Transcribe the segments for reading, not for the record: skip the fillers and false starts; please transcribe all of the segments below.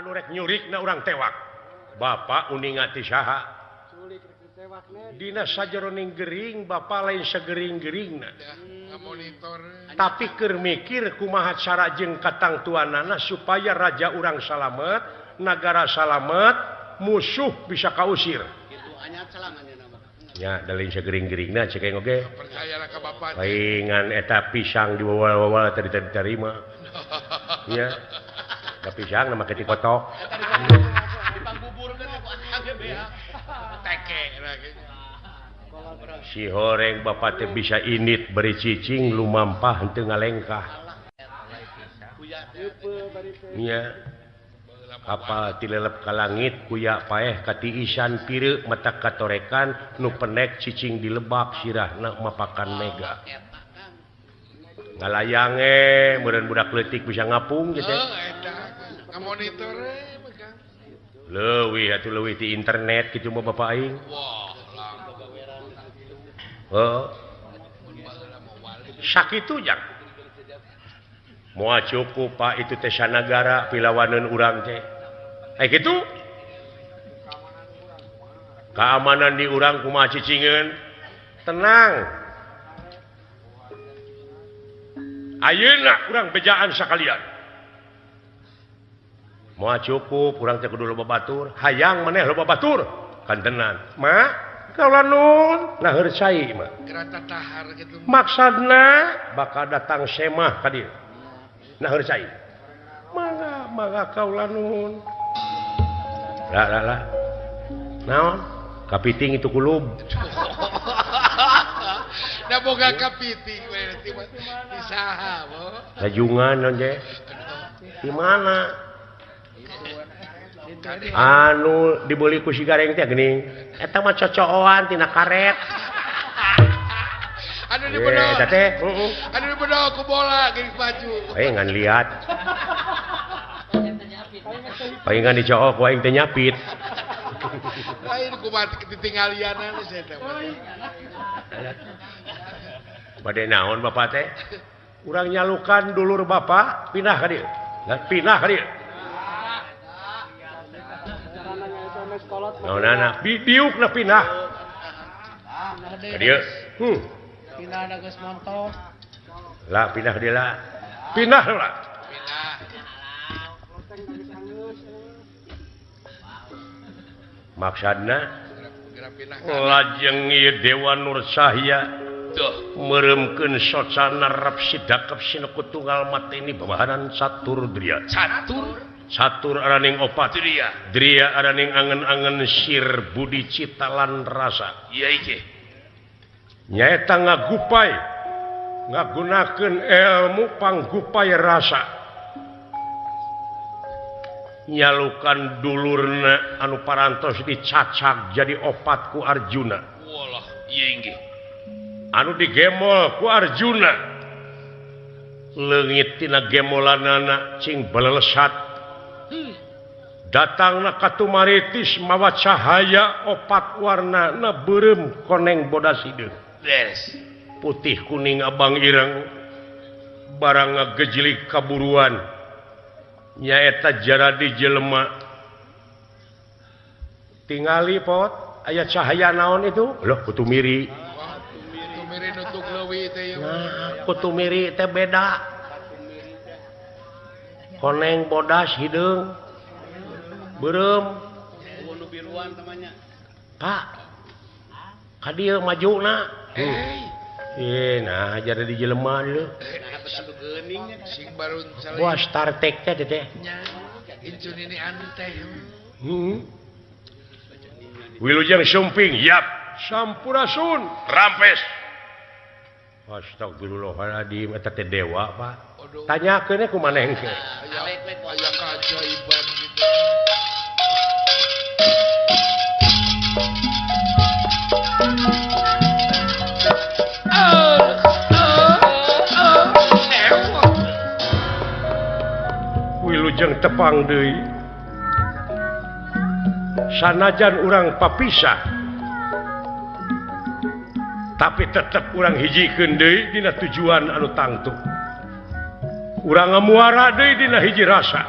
Anu rek nyurikna urang tewak. Bapak uninga ti saha? Dina sajeroning gering bapak lain segering-geringna. Tapi keur mikir kumaha cara jeung katangtuanana supaya raja urang salamet, nagara salamet, musuh bisa kausir. Ya, da lain segering-geringna cek aing oge. Percayalah ka bapak. Paingan eta pisang diwawal-wawal tadi diterima. Nya. Da pisang na make dikotok. Si horeng bapak teh bisa init beri cicing lumampah henteu ngalengkah. Nya. Kapal tilelep ka langit kuya paeh katiisan pireuk mata katorekan nu penek cicing dilebak sirahna mapakan mega. Ngalayange meureun budak leutik bisa ngapung gitu. Ngamonitor leuwih atuh leuwih ti internet kitu mah bapak aing. Oh. Sakitu jang. Moal cukup Pak itu teh sanagara pilawaneun urang teh. Eh kitu? Keamanan di urang kumaha cicingeun? Tenang. Ayeuna urang bejaan sakalian. Moal cukup urang teh kudu loba batur, hayang maneh loba batur. Kantenan. Ma, kaula nun nah heur cai mah. Maksudna bakal datang semah ka dieu. Nah heur cai. Mangga mangga kaula nuhun. Lah lah lah. Naon? Kapiting itu kulub. Da boga kapiting we di saha bo. Lajungan naon teh? Di mana? Anu dibeli ku si gareng teh geuning. Eta mah cocooan tina karet. Anu dibedol. Eta teh, heeh. Anu dibedol ku bola geuning baju. Aing ngan liat. Paingan dicook ku aing teh nyapit. Lain kumaha ditinggalianan saya teh. Bade naon bapak teh? Urang nyalukan dulur bapak pindah ka dieu. Lah pindah ka dieu. Naonana diukna pindah. Ka dieu. Pindah da geus montok. Lah pindah ka dieu lah. Pindah lah. Pindah. Maksudna lajeng ieu Dewa Nur Cahya meremkeun socana rep sidakep sineku tunggal mateni babahanan catur dria. Catur? Catur araning opat. Dria. Dria araning angen-angen sir budi cita lan rasa. Iya iki. Nyaeta ngagupai ngagunakeun ilmu panggupai rasa. Nyalukan dulurna anu parantos dicacag jadi opat ku Arjuna. Walah, iya inggih. Anu digemol ku Arjuna. Leungit tina gemolanana cing balelesat. Datangna ka Tumaritis mawa cahaya opat warna na beureum koneng bodas hideung. Beres. Putih kuning abang ireng barang ngagejlik kaburuan. Nyaeta jaradi jelema tingali pot aya cahaya naon itu loh kutu miri. Kutu miri nutuk leuwih teh. Nah kutu miri teh beda koneng bodas hideung beureum nu biruan tamanya Pak ka dieu majuna. Nah jadi di jelema deui. Wah Star Trek teh teh. Wilujeng Sumping, yap. Sampurasun, rampes. Astagfirullahaladzim, eta teh dewa, Pak. Tanyakeun ku maneh engke. Aya keajaiban gitu. Wilujeng tepang deui. Sanajan urang papisah, tapi tetep urang hijikeun deui dina tujuan anu tangtu. Urang ngamuara deui dina hiji rasa.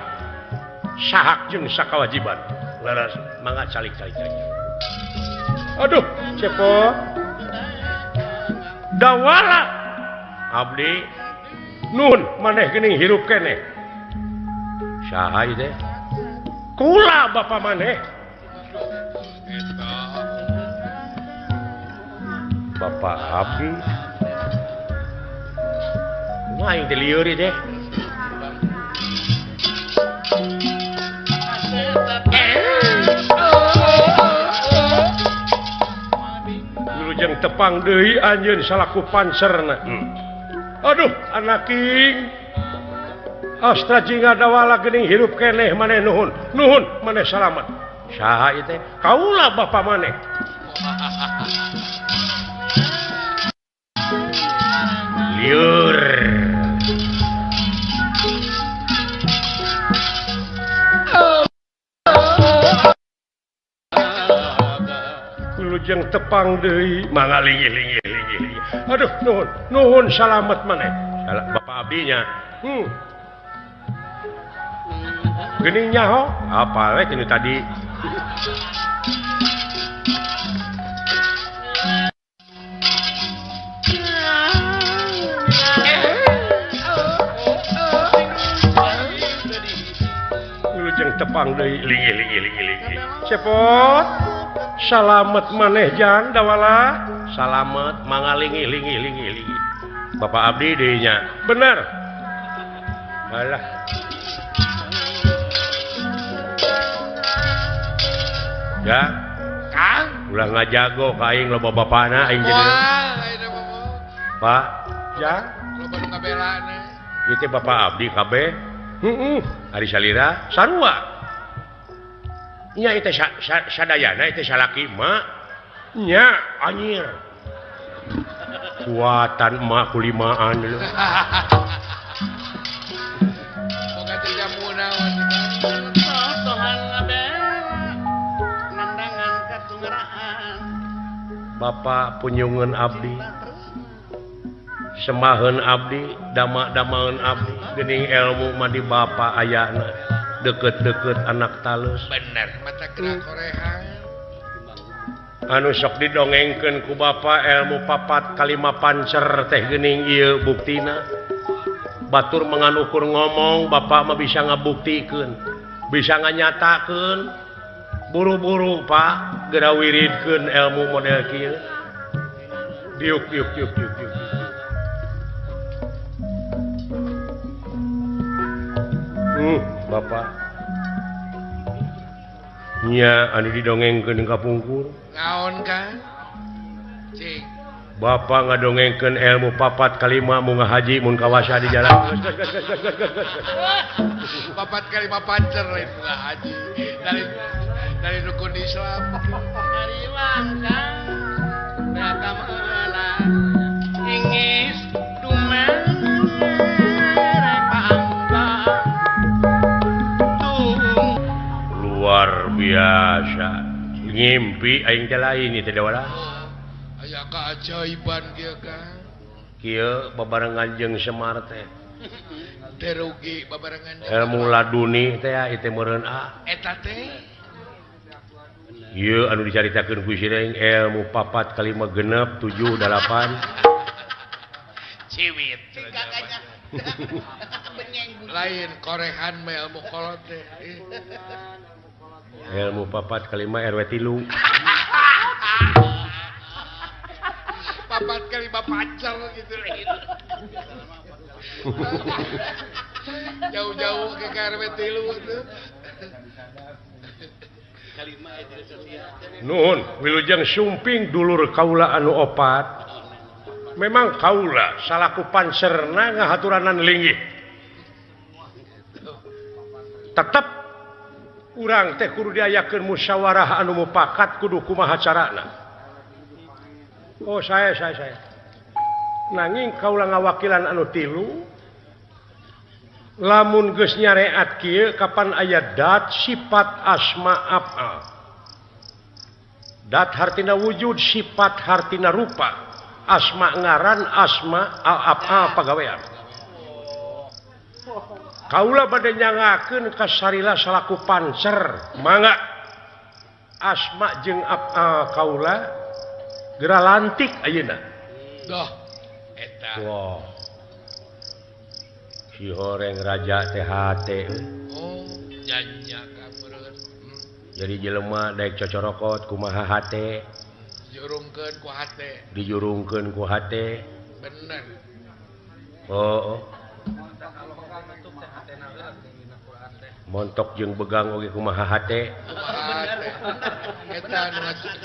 Sahak jeung sakawajiban. Laras mangga calik-calik calik. Aduh, cepot. Dawala abdi nun maneh geuning hirup keneh. Saha ieu teh? Kula bapa maneh. Bapak abdi. Kumaha aing teh lieur ieu teh? Wilujeng tepang deui anjeun salaku pancerna. Aduh, anaking. Astra jingga dawala geuning hirup keneh maneh nuhun. Nuhun maneh salamet. Saha ieu teh? Kaula bapa maneh. Liur. Wilujeng tepang deui mangga linggih linggih linggih. Aduh, nuhun, nuhun salamet maneh. Salah bapa abdinya. Geuning nyaho, apa we tinu tadi? Wilujeng tepang deui linggih linggih linggih linggih. Cepot. Salamet maneh jan dawala. Salamet mangga linggih linggih linggih linggih. Bapak abdi deui nya. Bener. Alah. Ya, Kang, ulah ngajago ka aing loba bapana aing jadi. Pak, ya, loba nu ngabelana. Ieu teh bapak abdi kabeh. Heeh, ari salira sarua. Nya ieu teh sadayana ieu teh salaki emak. Nya anjir. Kuatan emak kulimaan lho. Boga teh jamu naon. Bapak punyungeun abdi, semaheun abdi, dama-damaeun abdi, geuning ilmu mah di bapa ayana, deukeut-deukeut anak talus. Bener, mata gerak korehan. Anu sok didongengkeun ku bapa ilmu papat kalima pancer teh geuning ieu buktina. Batur menganukur ngomong, bapak mah bisa ngabuktikeun, bisa nganyatakeun. Buru-buru Pak geura wiridkeun ilmu model kieu. Diuk diuk diuk diuk diuk. Bapak. Nya anu didongengkeun ka pungkur. Naon Kang? Cik. Bapak ngadongengkeun ilmu papat kalima mun ngahaji mun kawasa di jalan. Papat kalima pancer lain munggah haji. Dari rukun Islam. Dari langkah beragama ingis luar biasa. Ngimpi aing teh lain ieu teh dawala. Aya keajaiban kieu Kang. Kieu babarengan jeung Semar teh. Teu rugi babarengan. Ilmu laduni teh ieu teh meureun a. Eta teh ieu anu dicaritakeun ku Sireng ilmu papat kalima genep 7 8. Ciwit. Lain korehan mah ilmu kolot teh. Ilmu papat kalima RW 3. Papat kalima pacar gitu lain. Jauh-jauh ke RW 3 itu. Nuhun wilujeng sumping dulur kaula anu opat. Memang kaula salaku pancerna ngahaturanan linggih. Tetep urang teh kudu diayakeun musyawarah anu mupakat kudu kumaha carana. Oh saya. Nanging kaula ngawakilan anu tilu. Lamun geus nyareat kieu kapan aya dat sifat asma af'al. Dat hartina wujud, sifat hartina rupa. Asma ngaran, asma al af'al pagawean. Kaula bade nyangakeun ka Sarila salaku pancer. Mangga Asma jeung kaula geura lantik ayeuna. Doh eta. Wah. Si horeng raja teh hate. Oh, nyanyak kamureun. Jadi jelema daek cocorokot kumaha hate. Jurungkeun ku hate. Dijurungkeun ku hate. Bener. Oh. Montok jeung begang oge kumaha hate. Eta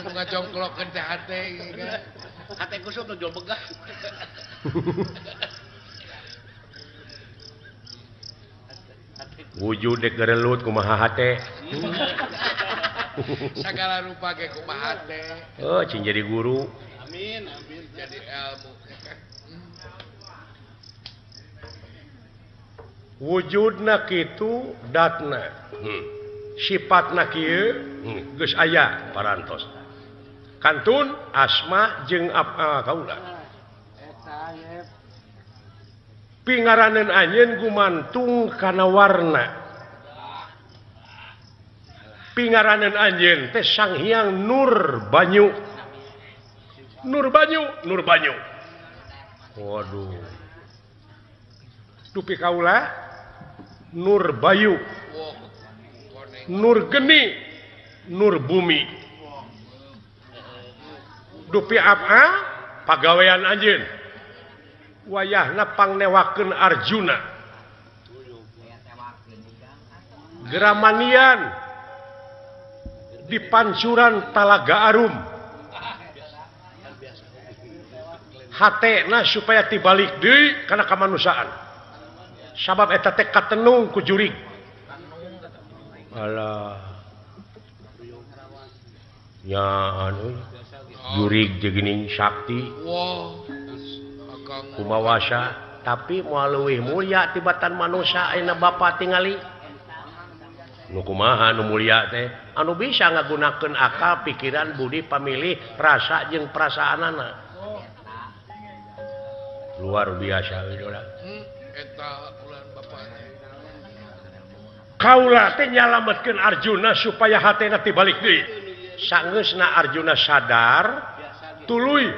nu ngajongklokkeun teh hate kan. Hate kusut nu jual begang. Wujud dek gerelut kumaha hate. Sagala rupa ge kumaha hate. Oh, cing jadi guru. Amin, amin jadi ilmu. Wujudna kitu datna. Sifatna kieu geus aya parantos. Kantun Asma jeung kaula. Pingaraneun anjeun gumantung kana warna. Pingaraneun anjeun teh Sang Hyang Nur Banyu. Nur Banyu, Nur Banyu. Waduh. Dupi kaula Nur Bayu, Nur Geni, Nur Bumi. Dupi apa pagawean anjeun wayahna pangnewakeun Arjuna. Geramanian di pancuran Talaga Arum. Hatena supaya tibalik deui kana kamanusiaan. Sabab eta teh katenung ku jurig. Alah. Nya anu jurig jeung geuning sakti. Kumawasa tapi moal leuwih mulia tibatan manusia ayeuna bapa tingali. Nu kumaha nu mulia teh? Anu bisa ngagunakeun akal, pikiran, budi, pamilih, rasa jeung perasaanana. Luar biasa idola. Eta ulan bapa. Kaula teh nyalametkeun Arjuna supaya hatena tibalik deui. Sangeusna Arjuna sadar, tuluy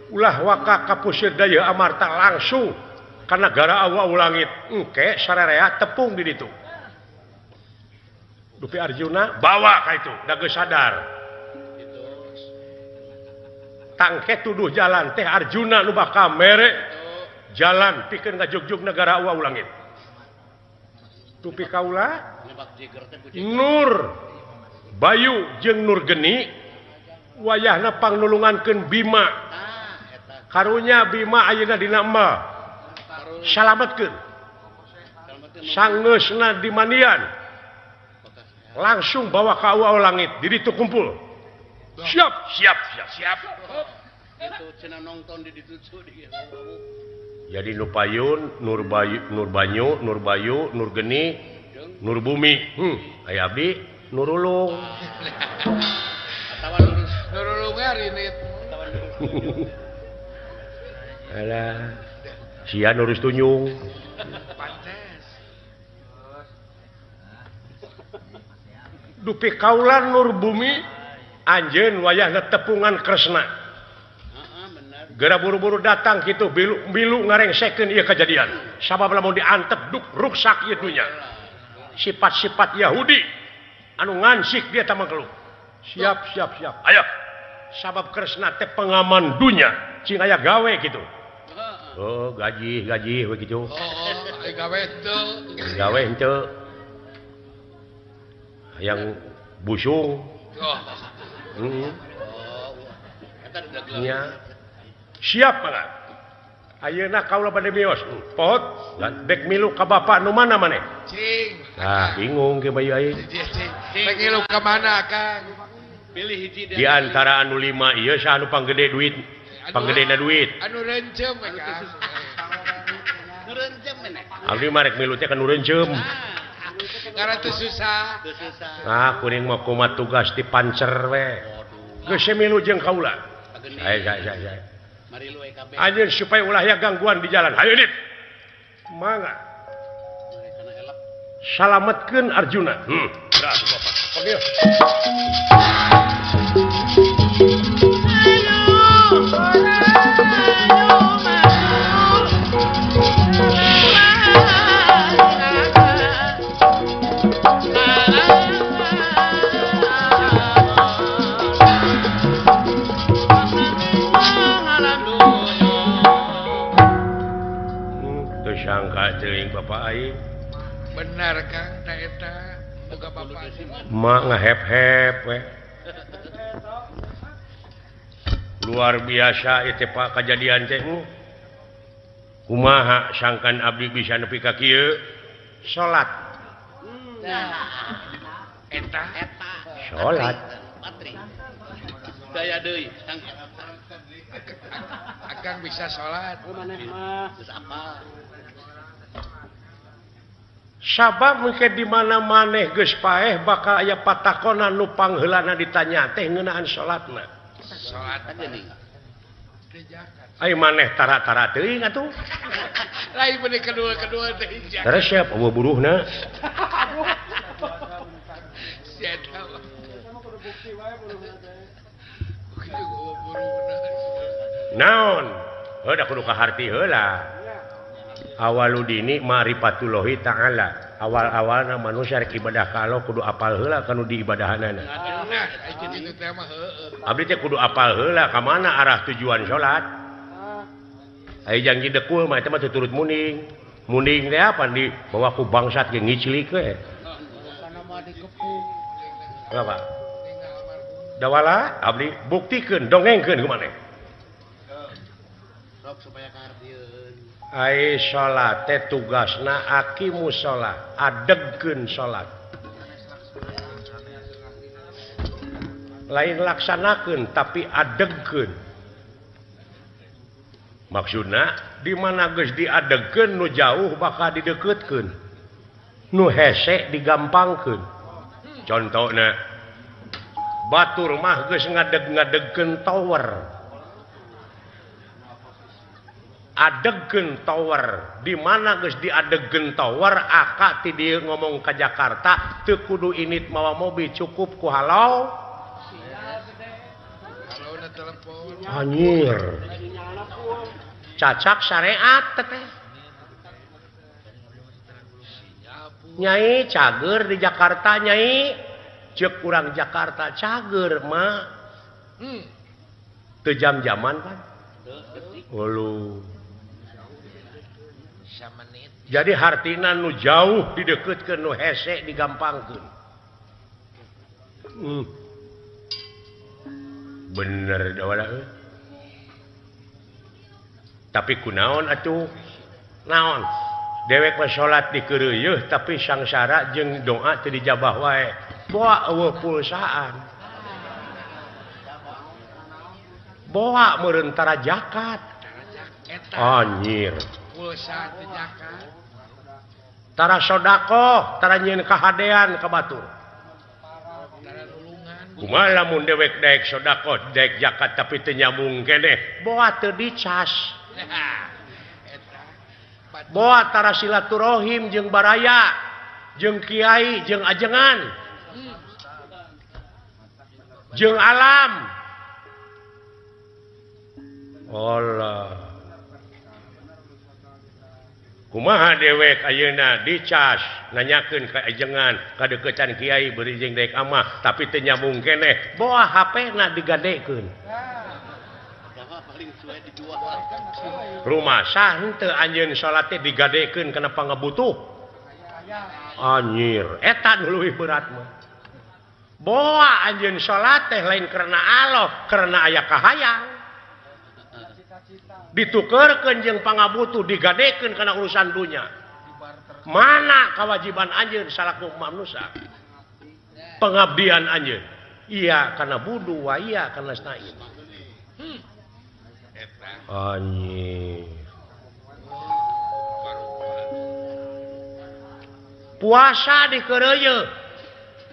ulah waka kapusir daya amarta langsung ka nagara awa langit. Engke sararea tepung di ditu. Dupi Arjuna bawa ka itu, da geus sadar. Tangke tuduh jalan teh Arjuna nu bakal mere jalan pikeun ngajugjug negara awa langit. Dupi kaula Nur Bayu jeung Nur Geni wayahna pangnulungankeun Bima. Karunya Bima ayeuna dina emal. Salametkeun. Sangeusna di mandian. Langsung bawa ka awa langit, di ditu kumpul. Siap, siap, siap, siap. Itu cenah nonton di ditu di. Jadi nu payun, Nur Bayu, Nur Banyu, Nur Bayu, Nur Geni, Nur Bumi. Aya abdi Nurulung. Atawa Nurulung rinit. Alah. Sia nurus tunyung. Pantes. Dupi kaula Nur Bumi anjeun wayahna tepungan Kresna. Geura buru-buru datang kitu bilu ngarengsekeun ieu kajadian. Sabab lamun diantep duk ruksak ieu dunya. Sifat-sifat Yahudi anu ngansik dia tamangkeluh. Siap, siap, siap. Ayo. Sabab Kresna teh pengaman dunya, cing aya gawe kitu. Oh, gaji, gaji we kitu. Oh, aya gawe teu. Gawe henteu. Hayang busung. Oh. Nya. Siap banget. Ayeuna kaula bade mios. Pot, dek milu ka bapak nu mana maneh? Cing. Nah, bingung ge bayu aing. Dek milu ka mana, Kang? Pilih hiji di antara anu 5 ieu saha anu panggede duit? Panggedena duit. Anu rencem we, Kang. Nu rencem meneh. Abdi mah rek milu teh ka nu rencem. Karena teu susah. Nah, kuring mah kumaha tugas di pancer we. Geus milu jeung kaula. Saya saya. Anjeun supaya ulah ya gangguan di jalan. Hayu dit. Mangga. Salametkeun Arjuna. Berat Bapak. Panggil. Sangka teuing Bapak aing. Benar Kang, ta eta boga bapak. Mak ngahep-hep we. Luar biasa ieu teh Pak kajadian teh. Kumaha sangkan abdi bisa nepi ka kieu? Salat. Eta eta. Salat. Daya deui. Akang bisa salat. Maneh mah geus apal. Sabab mungkin di mana maneh geus paeh bakal aya patakonan nu pangheulana ditanya teh ngeunaan salatna. Salat geuning. Ai maneh tara-tara teuing atuh. Lain bener kedua-kedua teh hiji. Resep eueuh buruhna. Sia eta. Naon? Heuh da kudu kaharti heula. Awaludini ma'rifatullahi ta'ala. Awal-awalna manusia rek ibadah ka Allah kudu apal heula kanu diibadahanana. Abdi teh kudu apal heula ka mana arah tujuan salat. Aya janji dekul mah eta mah tuturut muning. Muning teh apa di bawa ku bangsat ge ngiclik we. Apa? Dawala abdi buktikeun dongengkeun ku maneh. Sok supaya kahartieun. Ai salat teh tugasna aqimus shalah, adegkeun salat. Lain laksanakeun tapi adegkeun. Maksudna di mana geus diadegkeun nu jauh bakal dideukeutkeun. Nu hese digampangkeun. Contona batur mah geus ngadeg-ngadegkeun tower. Adegkeun tower di mana geus diadegkeun tower aka ti dieu ngomong ka Jakarta teu kudu init mawa mobil cukup ku halau anjir cacak syariat teh nyai cager di Jakarta nyai ceuk urang Jakarta cager mah teu jam-jaman kan Ulu. Jadi hartina nu jauh dideketkeun nu hese digampangkeun. Bener dawala euy. Tapi kunaon atuh? Naon? Dewek mah salat dikeureuyeut tapi sangsara jeung doa teu dijabah wae. Boa eueuh pulsaan. Boa meureun tara zakat. Anjir. Pulsa teu zakat. Tara sedekah, tara nyieun kahadean ka batur. Kumaha lamun dewek daek sedekah, daek zakat tapi teu nyambung keneh, boa teu dicas. Boa tara silaturahim jeung baraya, jeung kiai, jeung ajengan. Jeung alam. Allah. Kumaha dewek ayeuna dicas nanyakeun ka ajengan kadeukeutan kiai beureun jeung daek amah tapi teu nyambung keneh boa HP-na digadekeun. Rumasa henteu anjeun salat teh digadekeun kana pangabutuh. Anjir, eta nu leuwih berat mah. Boa anjeun salat teh lain karena Allah, karena aya kahayang. Ditukerkeun jeung pangabutuh digadekeun kana urusan dunya. Mana kewajiban anjeun salaku manusia? Pengabdian anjeun. Iya kana budu wa iya kana nasta'in. Anjir. Puasa dikeureuyeut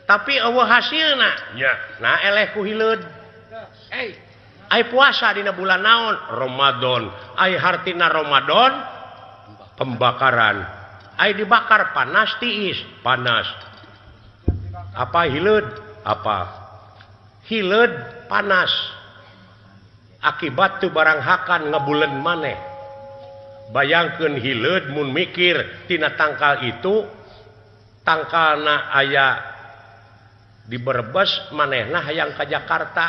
tapi eueuh hasilna. Nya, nah eleh ku hileud. Ai puasa dina bulan naon? Ramadan. Ai hartina Ramadan pembakaran. Ai dibakar panas tiis panas. Apa hileud? Apa? Hileud panas. Akibat tu barang hakan ngebulen maneh. Bayangkeun hileud mun mikir tina tangkal itu tangkalna aya di Brebes manehna hayang ka Jakarta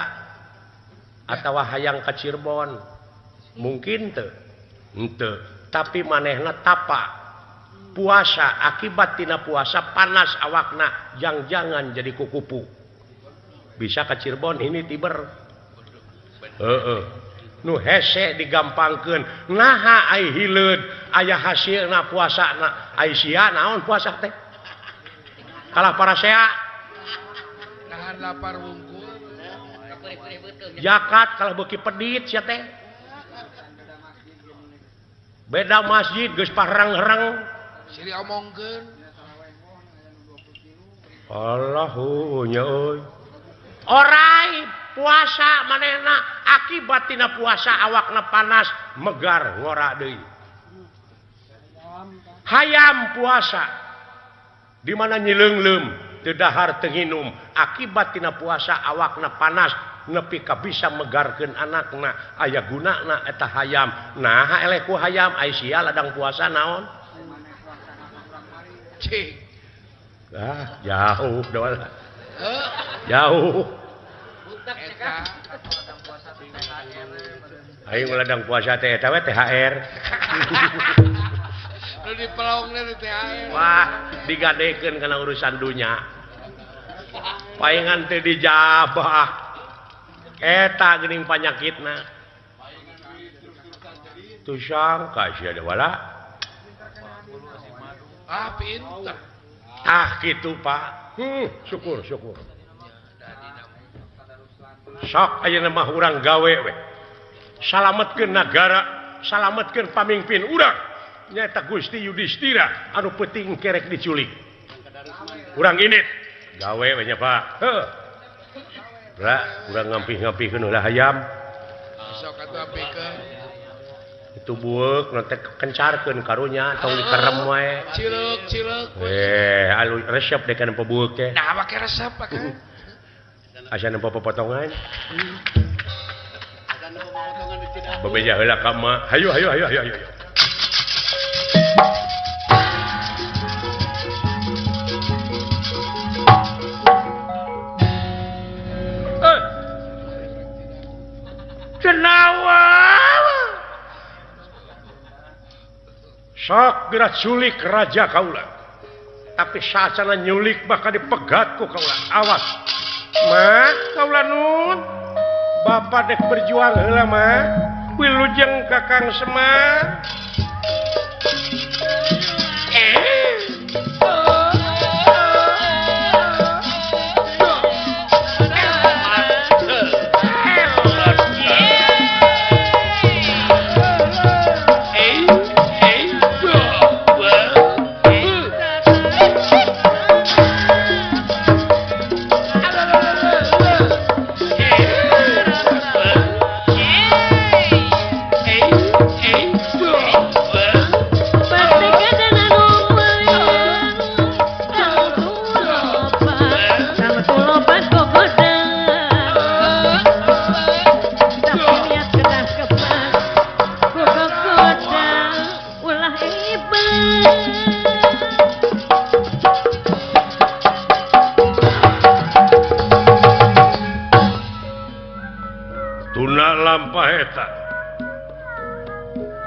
atawa hayang ka Cirebon. Mungkin teu? Henteu. Tapi manehna tapa puasa akibat tina puasa panas awakna jang-jangan jadi kukupu. Bisa ka Cirebon ini tiber. Heeh. Nu hese digampangkeun naha ai hileud aya hasilna puasana ai sia naon puasa teh kalah parasea nahan lapar wungkul zakat kalah beuki pedit sia teh beda masjid geus parang-rang siri omongkeun Allahu nya euy orai puasa manehna akibat tina puasa awakna panas megar ngora deui. Hayam puasa di mana nyileungleum teu dahar teu nginum akibat tina puasa awakna panas nepi ka bisa megarkeun anakna aya gunana eta hayam. Naha eleh ku hayam ai sia ladang puasa naon? Cing. Ah, jauh doal. Jauh. Aing ladang puasa teh eta we THR. Nu dipelongna teh THR. Wah, digadekeun kana urusan dunya. Paingan teh dijabah. Eta geuning panyakitna. Tuh sangka sia da wala. Ah, pinter. Ah, kitu Pak. Syukur, syukur. Sok ayeuna mah urang gawe we. Salametkeun nagara, salametkeun pamimpin urang. Nyaeta Gusti Yudhistira anu peuting kerek diculik. Urang indit gawe we nya Pak. Heuh. Bra, urang ngampih-ngampihkeun heula hayam. Sok atuh ampikeun. Itu bueuk nu teh kencarkeun karunya tong dikerem wae. Cileuk, cileuk. Alu resep deh kana bueuk teh. Nah, make resep make. Asa nempo potongan. Bebeja heula ka ma. Hayu hayu hayu hayu hayu. Cenawa. Sok geura culik raja kaula. Tapi sacana nyulik bakal dipegat ku kaula. Awas. Ma, kaula nun. Bapak dek berjuang heula mah. Wilujeng Kakang Semar.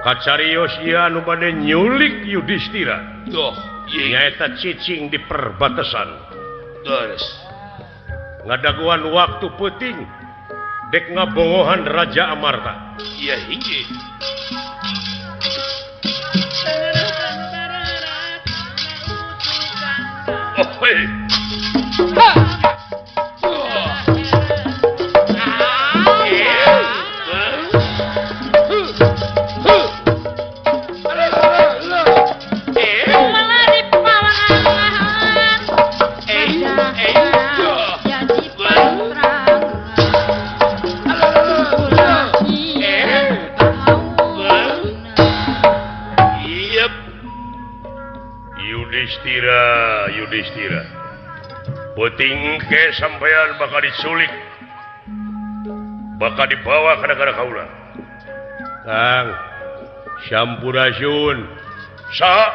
Kacarios ieu anu bade nyulik Yudhistira. Duh, nyaeta cicing di perbatasan. Terus ngadaguan waktu peuting dek ngabongohan Raja Amarta. Iya hiji. Oh, hey. Ha. Yudhistira, Yudhistira. Peuting ke sampean bakal diculik. Bakal dibawa ka negara kaula. Kang, sampurasun. Saha?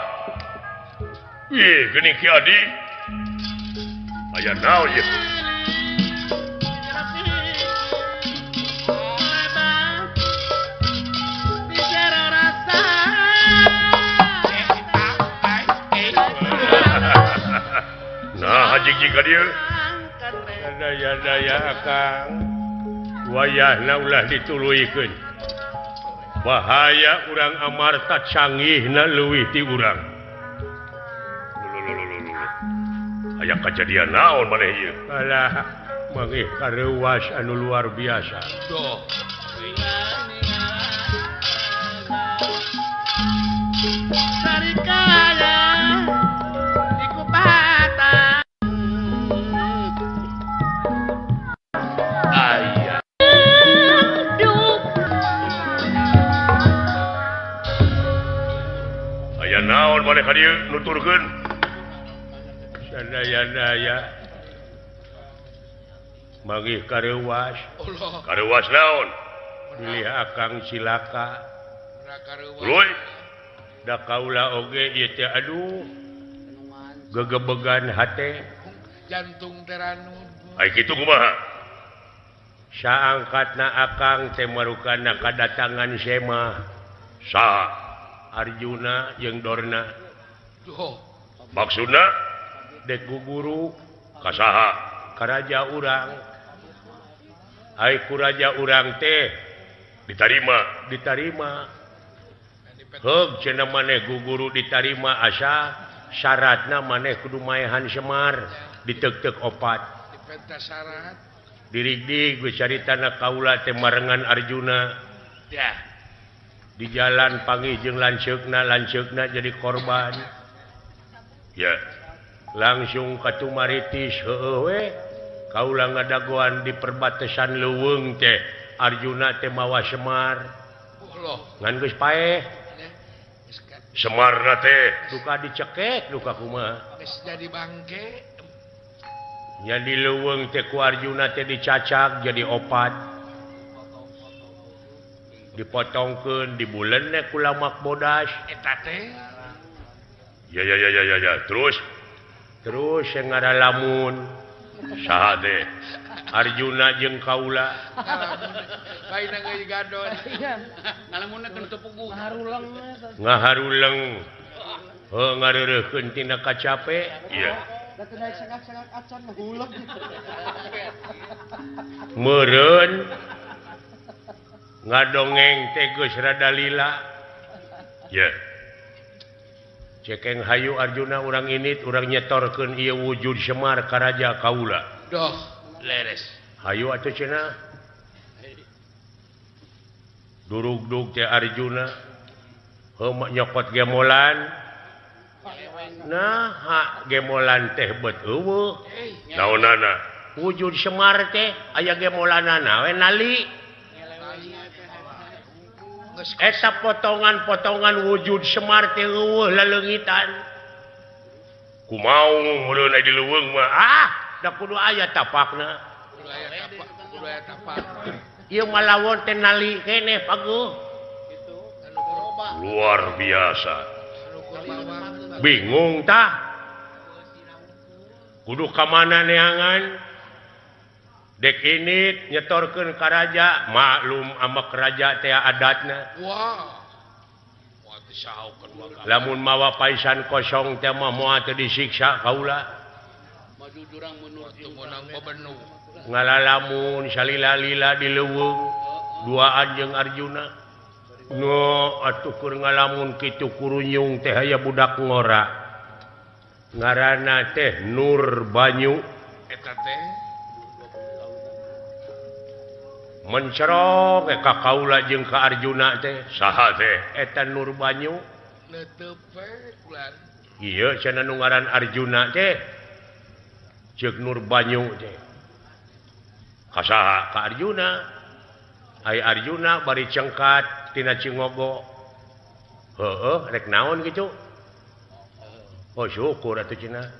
Ih, geuning Ki Adi. Aya naon ieu? Nah, jig-jig ka dieu. Daya-daya akang. Wayahna ulah dituluykeun. Bahaya urang Amarta canggihna leuwih ti urang. Aya kajadian naon maneh ieu? Alah, mangih kareuwas anu luar biasa. Duh. Aya. Aya naon maneh ka dieu nuturkeun? Sadaya-daya manggih kareuwas. Kareuwas naon? Bilih akang cilaka. Tuluy. Da kaula oge ieu teh aduh. Gegebegan hate. Jantung teranu. Ai kitu kumaha? Saangkatna akang teh marukana kadatangan Sema. Saha? Arjuna jeung Dorna. Duh. Maksudna? Dek guru kasaha karaja urang. Ai ku raja urang teh ditarima, ditarima. Heug cenah maneh guguru ditarima asa syaratna maneh kudu maehan Semar diteuk-teuk opat. Dipenta syarat. Dirigdig geus caritana kaula teh marengan Arjuna. Ya. Di jalan panggih jeung lanceukna, lanceukna jadi korban. Ya. Langsung katumaritis heueuh we kaula ngadagoan di perbatasan leuweung teh Arjuna teh mawa Semar. Ngan geus paeh. Semarna teh duka dicekek duka kumaha. Geus jadi bangke. Nya di leuweung teh ku Arjuna teh dicacak jadi opat. Dipotongkeun dibulen ku lamak bodas. Eta teh. Ya ya ya ya ya terus terus yang ngaralamun saha teh Arjuna jeung kaula ngaharuleng heuh ngareureuhkeun tina kacape ieu meureun ngadongeng teh geus rada lila ye cekeng hayu Arjuna urang init urang nyetorkeun ieu wujud Semar ka raja kaula. Doh, leres. Hayu atuh cenah. Durugdug teh Arjuna heuh nyokot gemolan. Nah, ha gemolan teh bet eueuh. Naonana? Wujud Semar teh aya gemolanana we nali. Eta potongan-potongan wujud Semar teh eueuh laleungitan. Kumaha meureun di leuweung mah? Ah, da kudu aya tapakna. Kudu aya tapak, kudu aya tapak. Ieu mah lawon teh nali keneh paguh. Luar biasa. Bingung tah. Kudu ka mana neangan? Dek ini nyetorkeun ka raja, maklum amak raja teh adatna. Wah. Lamun mawa paisan kosong teh mah moal teu disiksa kaula. Ngalalamun salila-lila di leuweung duaan jeung Arjuna. No atuh keur ngalamun kitu kurunyung teh aya budak ngora. Ngaranna teh Nur Banyu. Eta teh mencerok ka kaula jeung ka Arjuna teh saha teh eta Nur Banyu neuteub we kulan ieu cenah nu ngaran Arjuna teh ceuk Nur Banyu teh ka saha ka Arjuna. Ai Arjuna bari cengkat tina Cingogo heueuh rek naon kitu. Oh syukur atuh cenah.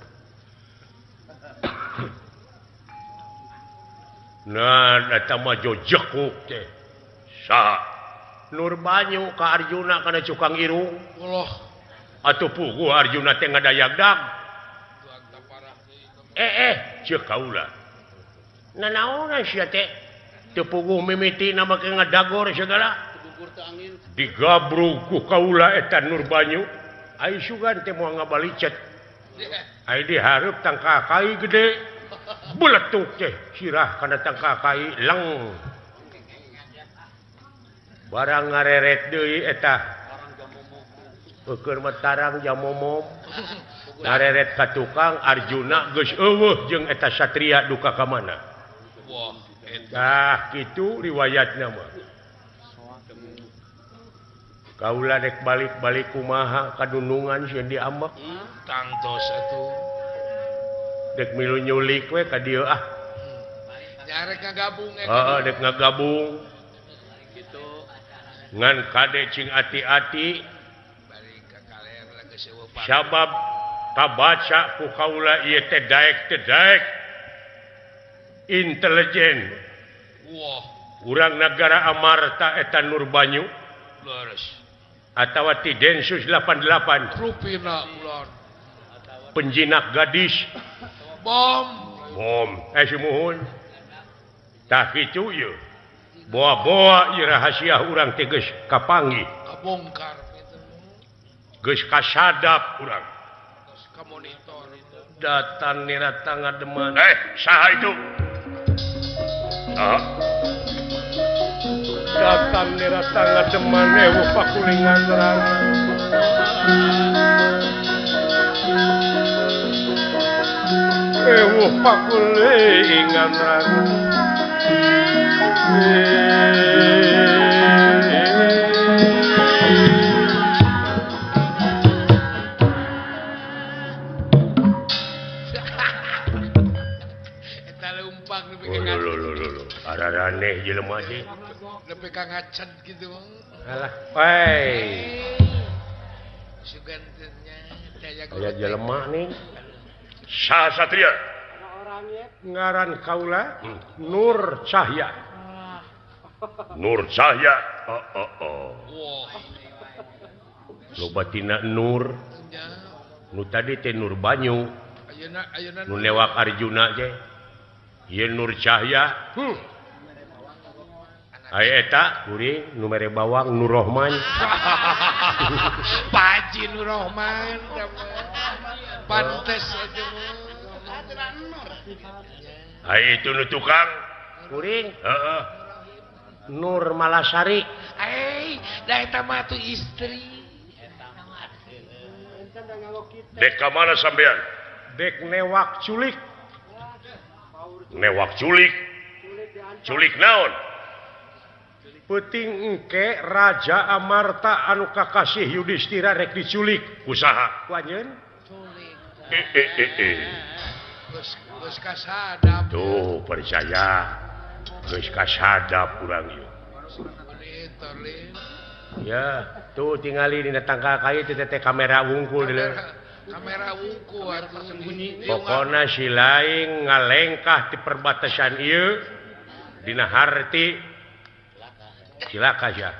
Nah eta mah jojekuk teh. Saha? Nur Banyu ka Arjuna kana cukang irung. Allah. Atuh puguh Arjuna teh ngadayagdag. Ceuk kaula. Nanaonan sia teh? Teu puguh mimitina make ngadagor segala. Digabrug ku kaula eta Nur Banyu. Ai sugan teh moal ngabalicet. Ai dihareup tangka kai gede. Beletuk teh sirah kana tangka kai leng. Barang ngareret deui eta. Eukeun mah tarang jamomom. Ngareret ka tukang Arjuna geus eueuh jeung eta satria duka ka mana. Wah, eta. Tah kitu riwayatna mah. Kaula dek balik-balik kumaha kadunungan sieun diambek. Tangtos atuh. Dek milu nyulik we ka dieu ah. Nya rek ngagabung e. Heeh, dek ngagabung. Kitu. Ngan kade cing ati-ati. Balik ka kaler geus eueuh paku. Sabab kabaca ku kaula ieu teh daek intelijen. Wah, urang nagara Amarta eta Nur Banyu. Leres. Atawa ti Densus 88. Rupina ulon. Penjinak gadis. Bom. Bom. Sumuhun. Tah kitu ieu. Boa-boa ieu rahasia urang teh geus kapanggih. Kabongkar kitu. Geus kasadap urang. Geus kamonitor itu. Datan nira ngademan. Saha itu? Saha? Datan nira ngademan ewu pakulingan rana. Ewu pakulingan rana. Eta leumpang nepi ka araraneh jelema teh. Nepi ka ngacet kitu. Alah, woi. Sugan teh nya aya jelema nih. Saha satria? Ngaran kaula Nur Cahya. Nur Cahya. Oh. Loba tina Nur. Nu tadi teh Nur Banyu. Nu newak Arjuna teh. Ieu Nur Cahya. Ai eta kuring nu mere bawang Nur Rohman. Pak Haji Nur Rohman. Pantes aja. Ai itu nu tukang kuring. Heeh. Nur Malasari. Da eta mah tuh istri. Dek ka mana sampean? Dek newak culik. Newak culik. Culik naon? Peuting engke Raja Amarta anu kakasih Yudhistira rek diculik. Ku saha? Ku anjeun? Geus kasadap. Tuh percaya. Geus kasadap urang ieu. Ya, tuh tingali dina tangkal kayu teh teh kamera wungkul di kamera wungkul atuh. Pokona si laing ngalengkah di perbatasan ieu dina harti cilaka sia.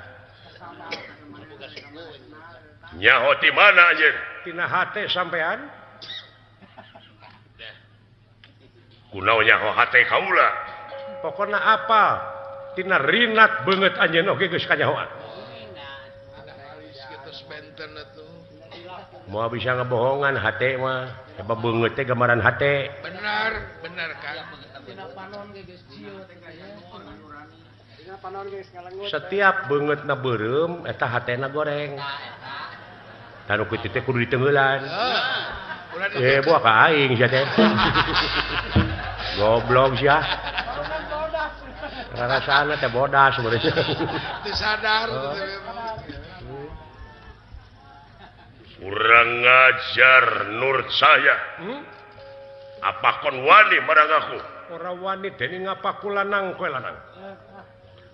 Nyaho ti mana anjeun? Tina hate sampean? Kunaon nyaho hate kaula? Pokona apa? Tina rinat beungeut anjeun oge geus kanyahoan. Moal bisa ngebohongan hate mah, sebab beungeut teh gambaran hate. Benar, benar kan. Setiap beungeutna beureum eta hatena goreng. Tah nu kitu teh kudu diteungeulan. Buah ka aing sia teh. Goblok sia. Rarasana teh bodas sebenarnya. Teu sadar. Kurang ngajar Nur Cahya. Apa kon wani marang aku? Ora wani dening ngapa ku lanang kowe lanang.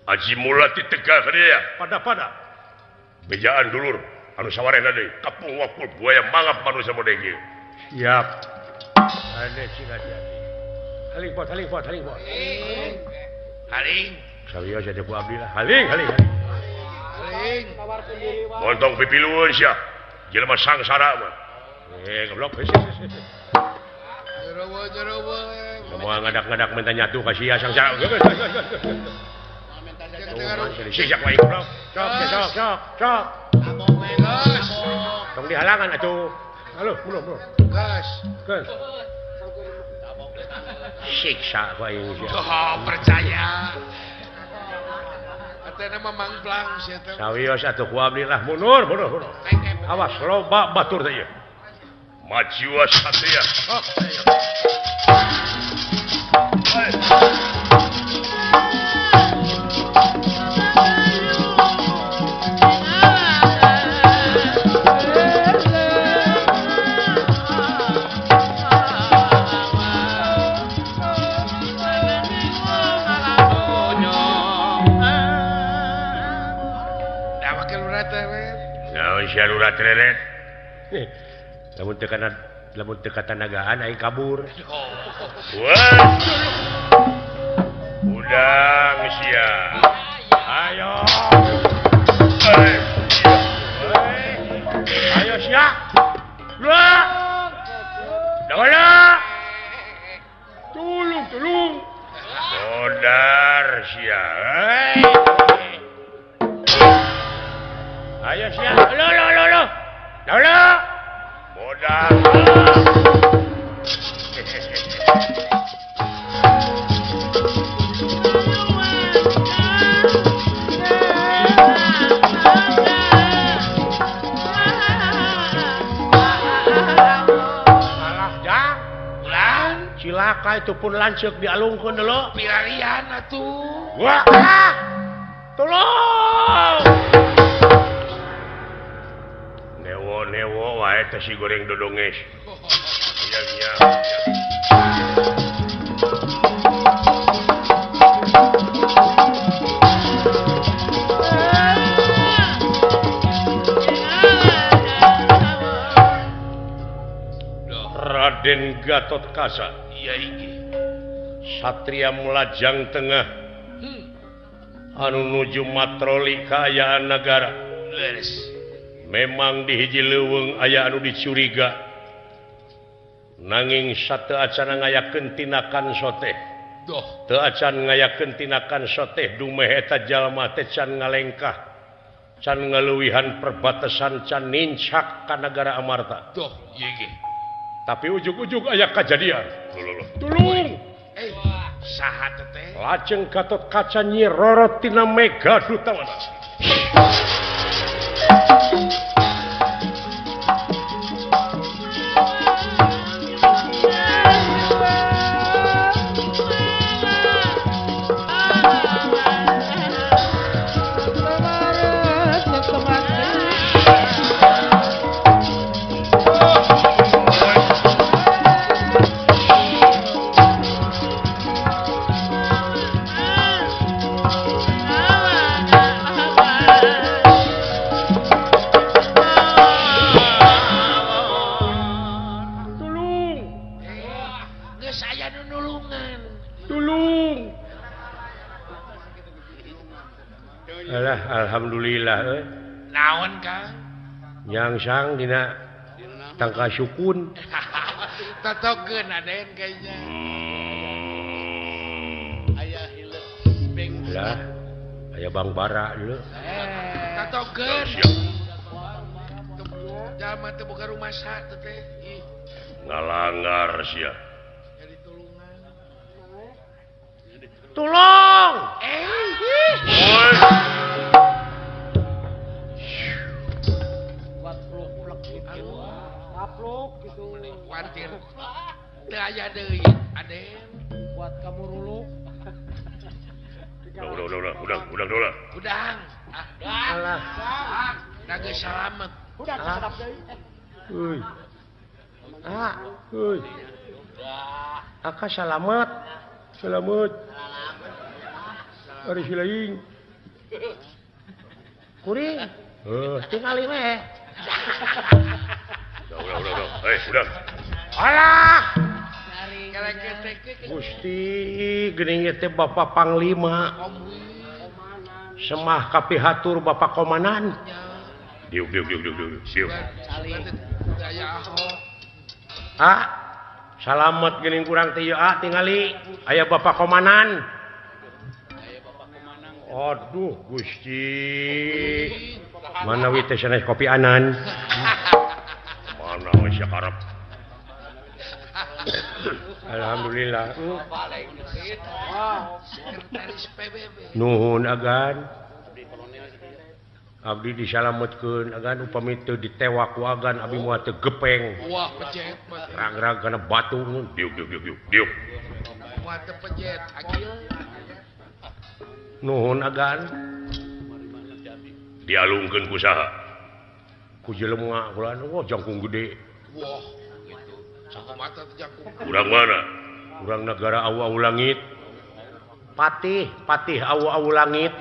Aji mula ditegah dia. Pada-pada. Bejaan dulur anu sawarehna deui kapung wakul buaya mangap manusia model ieu. Siap. Ada sing hati-hati. Haling pot, haling pot, haling pot. Haling. Sawios aya ku abdi lah. Haling, haling. Haling. Montong pipilueun sia. Jelema sangsara mah. Goblok. Semua ngadak-ngadak minta nyatu ka sia sangsara. Siap wae goblok. Sok, sok, sok, sok. Tong dihalangan atuh. Halo, belum, belum. Gas. Gas. Siksa ku aing sia. Oh, percaya. Atena mah mangplang sia teh. Sawios atuh ku abdi lah mundur, mundur, mundur. Awas loba batur teh ieu. Maju satria. Oh, ayo. Lamun teu katanagaan aing kabur. Wah. Udang sia. Ayo. Ayo sia. Dua. Dua. Tulung, tulung. Modar sia. Ayo sia. Lo lo lo lo. Lo. Modar. Alah jang. Ulang. Cilaka itu pun lanceuk dialungkeun dulu. Pilarian atuh. Wah. Tolong. Newo-newo wae teh si goreng dodonges. Iya iya. Raden Gatot Kaca. Iya iki. Satria Melajang Tengah. Anu nuju matroli kaayaan nagara. Leres. Memang di hiji leuweung aya anu dicuriga. Nanging sateu acan ngayakeun tinakan soteh. Doh, teu acan ngayakeun tinakan soteh dumeh eta jalma teh can ngalengkah. Can ngaleuwihan perbatasan can nincak ka nagara Amarta. Doh, ieu ge. Tapi ujug-ujug aya kajadian. Tulung. Saha teh? Lajeng Gatot Kaca Nyi Roro tina Mega Dutawana. Alhamdulillah naon Kang nyangsang dina tangka sukun totokeun aden kayaknya aya hileuk beng lah aya Bang Bara dulu totokeun jalma teh boga rumah sa teh ngalangar sia jadi tulungan tulung gitu. Kuatir. Teu aya deui, Aden. Buat kamu ruluk. Udah, udah, udah, udah, udah, udah. Udang. Alah. Da geus salamet. Udah sadap deui. Euy. Ah, euy. Aka salamet. Salamet. Ari si lain. Kuring. Heuh, tingali we. Udah, udah, udah. Hei, udah. Alah. Gusti geuning ieu teh Bapak Panglima. Semah kapihatur Bapak Komandan. Diuk diuk diuk diuk diuk. Siuk. Ah, salamet geuning kurang teh ieu ah tingali aya Bapak Komandan. Aduh Gusti. Manawi teh sanes kopi anan. Mana we sia karep. Alhamdulillah. Nuhun agan. Abdi disalametkeun agan upami teu ditewak ku agan abdi moal teu gepeng. Wah pejet mah. Rang-rang kana batu diuk diuk diuk diuk. Diuk. Moal teu pejet agil. Nuhun agan. Dialungkeun ku saha? Ku jelema kula wah jangkung gede. Wah gitu. Sakumata teh jangkung. Urang mana? Urang negara awu-awu langit. Patih, patih awu-awu langit.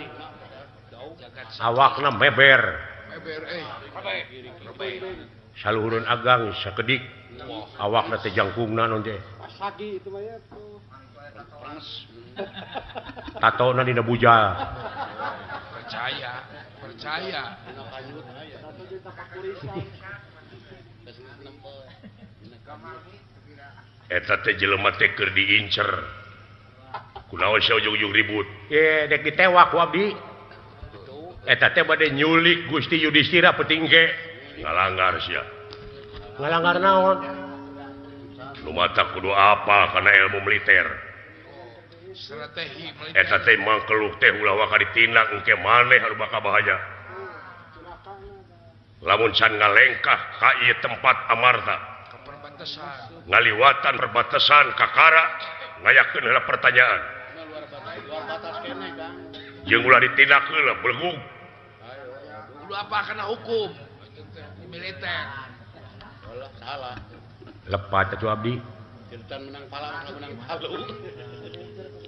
Awakna meber. Meber euy. Saluhureun agang sakedik. Awakna teh jangkungna naon teh. Pasagi itu mah ya tuh. Tatona dina bujal. Percaya, percaya. Eta teh jelema teh keur diincer. Kunaon sia ujug-ujug ribut? Ye, dek ditewak ku abdi. Eta teh bade nyulik Gusti Yudhistira peuting ge. Ngalanggar sia. Ngalanggar naon? Nu mata kudu apa kana ilmu militer. Strategi militer. Eta teh mangkeluk teh ulah waka ditindak engke maneh anu bakal bahaya. Lamun can ngalengkah ka ieu tempat amarta. Ka perbatasan. Ngaliwatan perbatasan kakara ngayakeun heula pertanyaan. Jeung ulah ditindak heula belegug. Kudu apa kana hukum militer. Salah. Lepat atuh abdi. Can menang pala menang palu.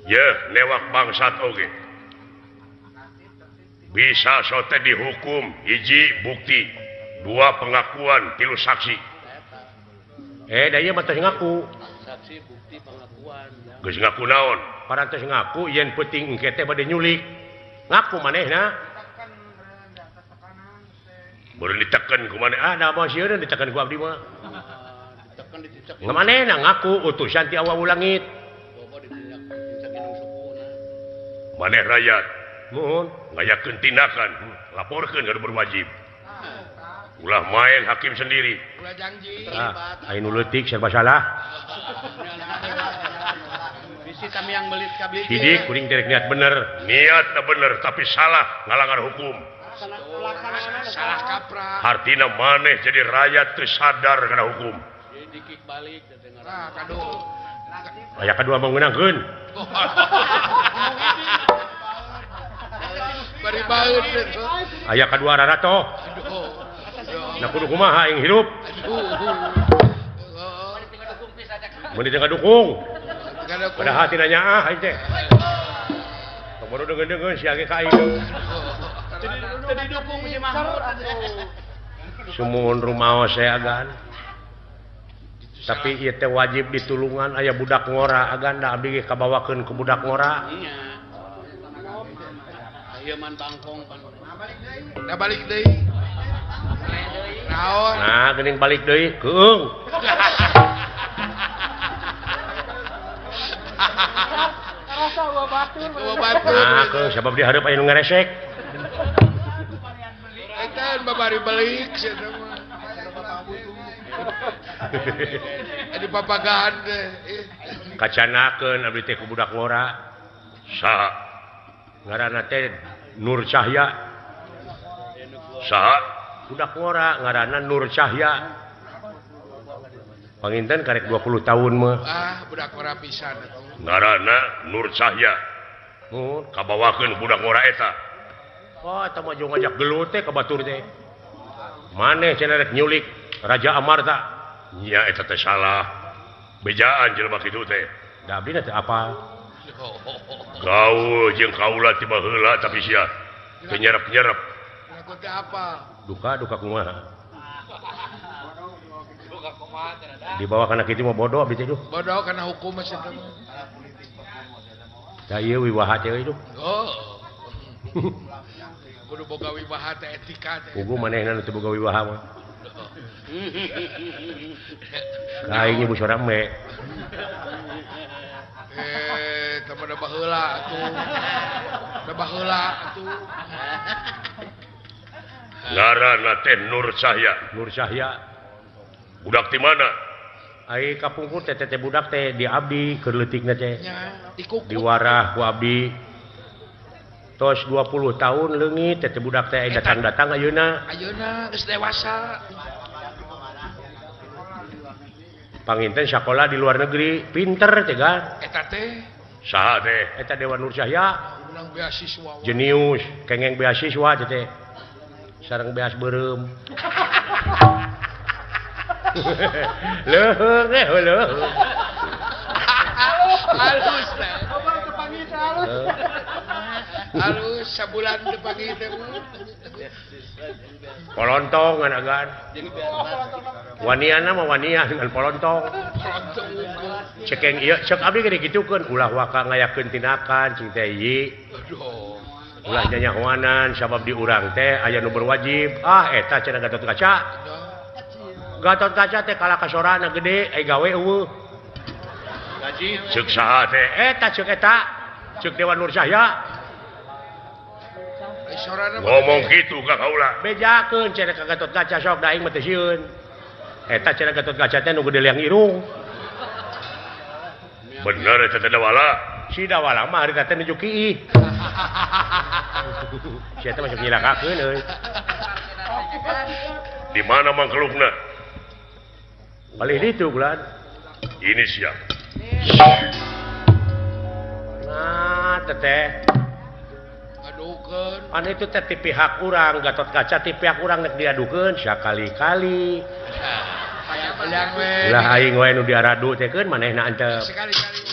Yeuh, newak bangsat oge. Bisa sote dihukum hiji bukti, dua pengakuan, tilu saksi. Da ieu mah teh ngaku. Saksi bukti pengakuan. Geus ngaku naon? Parantos ngaku yen peuting engke teh bade nyulik. Ngaku manehna. Beureun diteken ku maneh. Ah, da mah sieun diteken ku abdi mah. Manehna ngaku utusan ti awu langit. Maneh rakyat nuhun ngayakeun tindakan, laporkeun ka nu berwajib. Ulah main hakim sendiri. Ulah janji. Ah, aya nu leutik serba salah. Bisi kami yang belit kabeh. Sidik kuring teh niat bener, niatna bener tapi salah ngalanggar hukum. Salah kaprah. Artina maneh jadi rakyat teu sadar kana hukum. Dikik balik nah, kadu. Aya kadua mau ngeunangkeun. Bari baeud. Aya kadua rarato. Nah kudu kumaha aing hirup. Mun teu ngadukung. Padahal tina nyaah aing teh. Tong baru deungeun-deungeun sia ge ka aing. Teu didukung si Mahmud. Sumuhun rumaos saya agan. Tapi ieu teh wajib ditulungan aya budak ngora agan da abdi ge kabawakeun ku budak ngora. Nya. Ieu man bangkong pan. Da balik deui. Naon? Nah, geuning balik deui, keung. Rasa wa batur. Nah, keung sabab di hareup aya nu ngaresek. Eta babari balik sia mah. Di papagaan teh. Kacanakeun abdi teh ku budak ngora. Saha? Ngaranna teh Nur Cahya. Saha? Budak ngora ngaranna Nur Cahya. Panginten karek 20 tahun mah. Ah, budak ngora pisan atuh. Ngaranna Nur Cahya. Mun kabawakeun budak ngora eta. Oh, eta mah jeung ngajak gelut teh ka batur teh. Maneh cenah rek nyulik Raja Amarta. Nya eta teh salah. Bejaan jelema kitu teh. Da abdi teh apa? Gaul jeung kaula ti baheula tapi sia teu nyerep-nyerep. Ngaku teh apa? Duka duka kumaha? Dibawa kana kitu mah bodoh abdi teh duh. Bodoh kana hukum mah cenah. Da ieu wiwaha teh euy duh. Oh. Kudu boga wibaha teh etika teh. Pugu manehna nu teu boga wibaha mah. Ka aing ibu sorang me. Eh, teh mah baheula atuh. Da baheula atuh. Ngaranna teh Nur Cahya. Nur Cahya. Budak ti mana? Ai kapungkur teh teh budak teh di abdi keur leutikna teh. Diwarah ku abdi. Tos 20 tahun leungit teh budak teh datang-datang ayeuna. Ayeuna geus dewasa. Panginten sakola di luar negeri, pinter teh gan. Eta teh saha teh? Eta Dewa Nur Cahya. Menang beasiswa. Jenius, kengeng beasiswa teh teh. Sareng beas beureum. Leuheung teh leuheung. Halus teh. Halus sabulan depangi teh. Polontong ngan agan. Waniana mah wanian ngan polontong. Cekeng ieu cek abdi ge dikitukeun ulah waka ngayakeun tindakan cing teh ieu. Ulah nyanyahoanan sabab di urang teh aya nu berwajib. Ah eta cenah Gatot Kaca. Gatot Kaca teh kalah kasorana gede ai gawe eueuh. Ceuk saha teh? Eta ceuk eta. Ceuk Dewa Nur Cahya. Ngomong kitu ka kaula. Bejakeun cenah ka Gatot Kaca sok da aing mah teu sieun. Eta cenah Gatot Kaca teh nu gede liang irung. Bener eta teh Dawala. Si Dawala mah harita teh nuju kiih. Si eta mah sok nyilakakeun euy. Di mana mangkelukna? Palih ditu bulan. Ini siap. Nah, teteh. Ngadukeun. Pan itu teh ti pihak urang, Gatot Kaca ti pihak urang nek diadukeun sakali-kali. Lah aing we nu diaradu teh keun manehna antep. Sekali-kali.